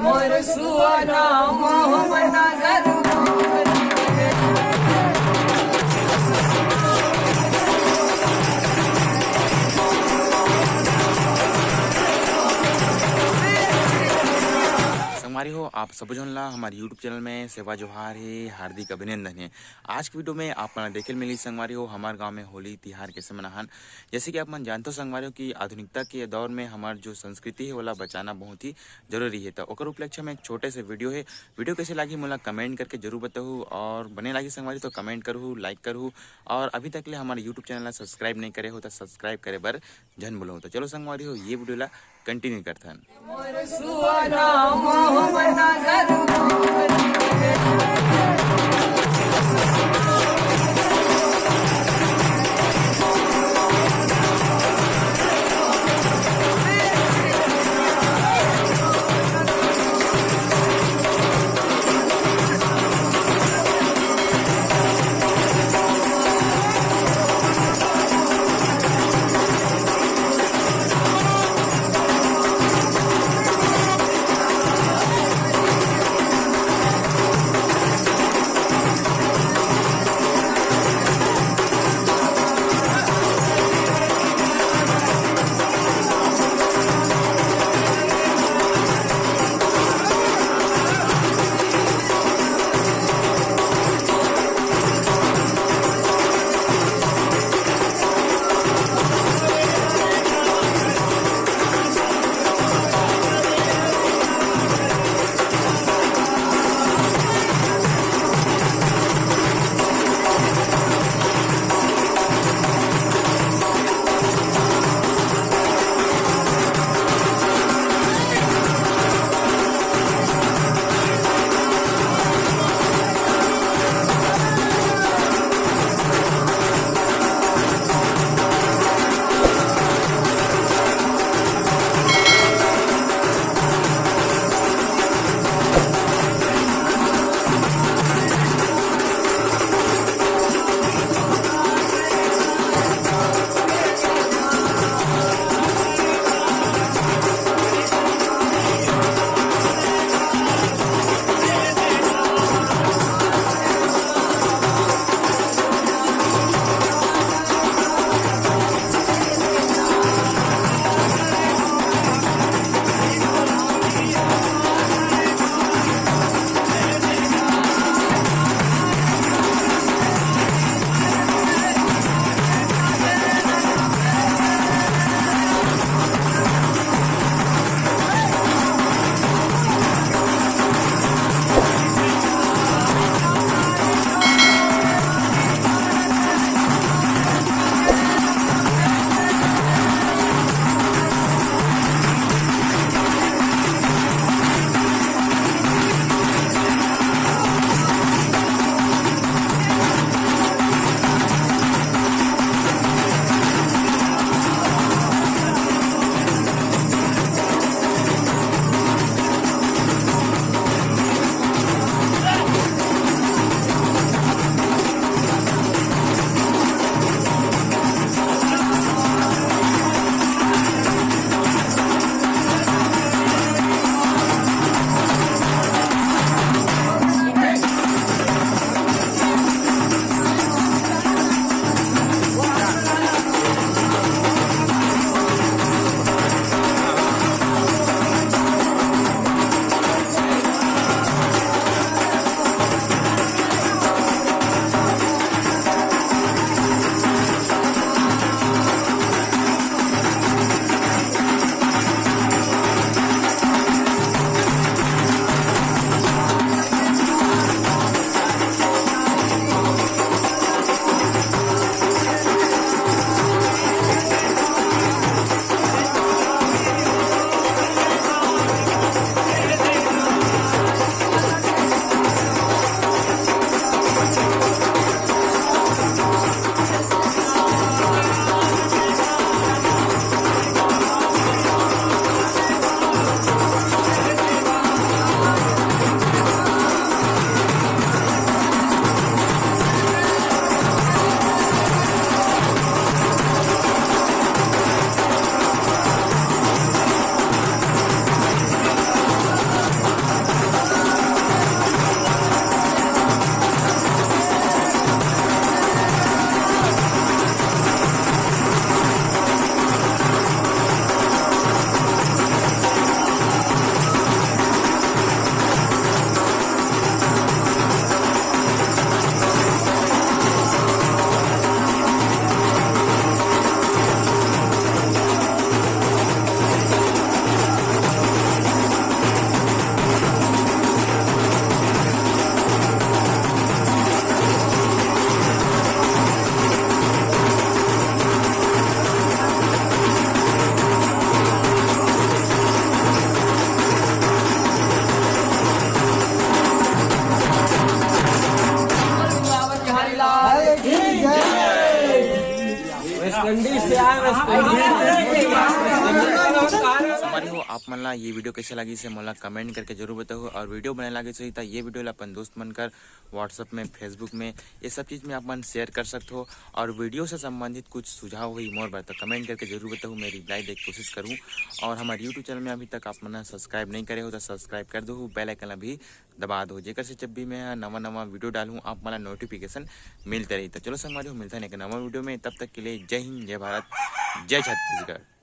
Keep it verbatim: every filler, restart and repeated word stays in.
मोर सुआ ना मोह मना गरु। संगवारी हो, आप सबो झन ला हमारे YouTube चैनल में सेवा जोहार हे, हार्दिक अभिनंदन हे। आज के वीडियो में आप मन ला देखे ल मिली संगवारी हो, हमार गांव में होली तिहार कैसे मनाहन। जैसे कि आप मन जानते हो संगवारी हो कि आधुनिकता के दौर में हमार जो संस्कृति है, ओला बचाना बहुत ही जरूरी है। तो ओकर उपलक्ष्य में एक छोटे से वीडियो है। वीडियो कैसे लागी मोला कमेंट करके जरूर बताहू, और बने लागी संगवारी तो कमेंट करहू, लाइक करहू, और अभी तक ले हमारे YouTube चैनल ला सब्सक्राइब नहीं करे हो तो सब्सक्राइब करे बर झन भूलहू। तो चलो संगवारी हो, ये वीडियो ला कंटिन्यू करथन। संगवारी हो, आप मन ला ये वीडियो कैसे लगिस हे, मोला कमेंट करके जरूर बताहू। और वीडियो बने लगिस होही त ये वीडियो ला अपन दोस्त मन कर WhatsApp में, Facebook में, ये सब चीज़ में आप मन शेयर कर सकत हो। और वीडियो से संबंधित कुछ सुझाव होही मोर बर, तो कमेंट करके जरूर बताहू, मैं रिप्लाई दे के कोशिश करूँ। और हमारे YouTube चैनल में अभी तक आप मन सब्सक्राइब नहीं करे हो तो सब्सक्राइब कर दो, बेल आइकन ला भी दबा दो, जेकर से जब भी मैं नवा नवा वीडियो डालूँ आप मन ला नोटिफिकेशन मिलते रही। तो चलो संगवारी हो, मिलते हैं एक नवा वीडियो में, तब तक के लिए जय हिंद, जय भारत, जय छत्तीसगढ़।